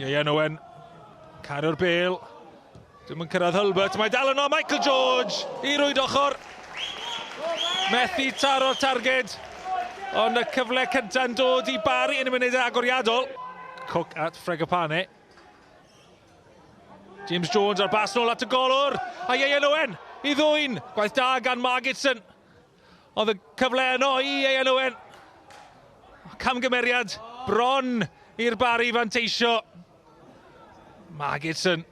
Ieuan Owen, cario'r bel. Dim yn cyrraedd Hulbert, mae dal yno Michael George i rwyd ochr. Methu taro'r targed, ond y cyfle cyntaf yn dod i Barry yn y munudau agoriadol. Cook at Fregapane. James Jones ar bas nôl at y golwr, a Ieuan Owen i ddwyn. Gwaith da gan Margetson. Oedd y cyfle yno i Ieuan Owen. Camgymeriad bron i'r Barry fanteisio. Margetson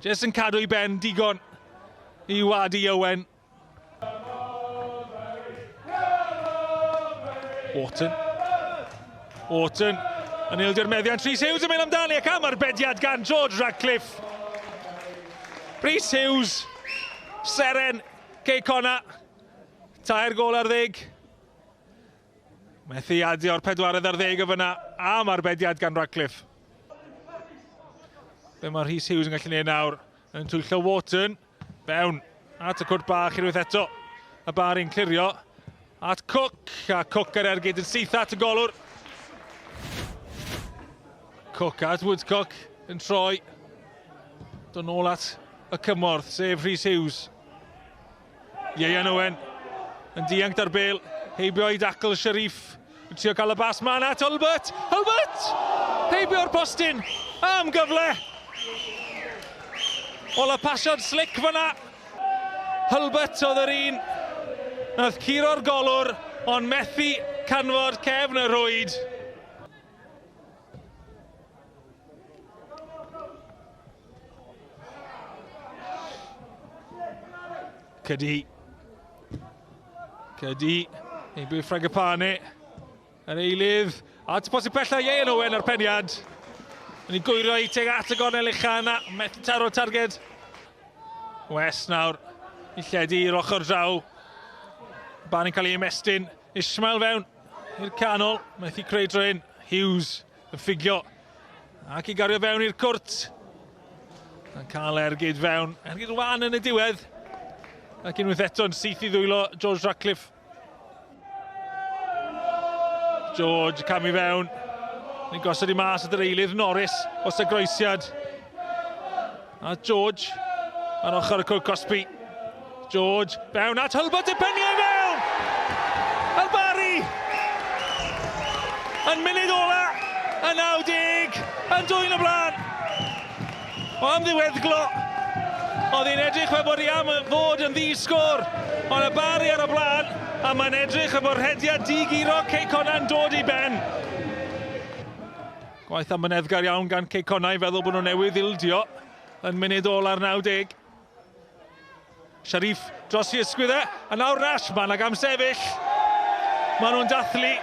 jyst yn cadw i ben digon i wadu Owen. Wharton. Wharton yn ildio'r meddiant. Rhys Hughes yn mynd amdani ac am arbediad gan George Radcliffe. Rhys Hughes, seren Cei Connah, 3 gôl ar ddeg. Methu adio'r pedwaredd ar ddeg o fyna am arbediad gan Radcliffe. Be mae Rhys Hughes yn gallu gwneud nawr? Yn twyllo Wharton. Fewn at y cwrt bach unwaith eto. Y bar yn clirio. At Cook. A Cook ar ergyd yn syth at y golwr. Cook at Woodcock yn troi. Dod nôl at y cymorth, sef Rhys Hughes. Ieuan Owen yn dianc da'r bel, heibio i dacl Sharif. Yn trio cael y bas mlaen at Hulbert. Hulbert! Heibio'r postyn am gyfle. Wel, y pasiad slick fyna. Hulbert oedd yr un. Nath curo'r golwr, ond methu canfod cefn y rhwyd. Cydi. Cydi. Heibio i Fragapane. Yr eilydd. A posib pella Ieuan Owen ar peniad. Yn ei gwyro i teg at y gornel ucha yna. Methu taro targed. West nawr. I lledu i'r ochr draw. Barney'n cael ei ymestyn. Ismail fewn i'r canol. Methu creu drwy'n. Hughes yn ffugio. Ac i gario fewn i'r cwrt. Yn cael ergyd fewn. Ergyd wan yn y diwedd. Ac unwaith eto yn syth i ddwylo George Ratcliffe. George cam i fewn. Ni'n gosod i mas at yr eilydd Norris os y groesiad. A George ar ochr y cwrt cosbi. George fewn at Hulbert y peniau fewn! A'r Barry! Yn munud ola, y 90, yn dwyn y blaen. O am ddiweddglo. Oedd hi'n edrych fel bod hi am fod yn ddi-sgôr. Ond y Barry ar y blaen, a mae'n edrych fel bod rhediad di-guro Cei Connah'n dod i ben. Gwaith amyneddgar iawn gan Cei Connah i feddwl bod nhw newydd ildio yn munud ola'r 90. Sharif dros i ysgwydd e, a nawr Nash, mae yna gam sefyll. Maen nhw'n dathlu.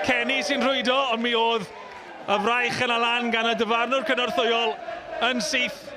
Kenny sy'n rhwydo, ond mi oedd y fraich yna lan gan y dyfarnwr cynorthwyol yn syth.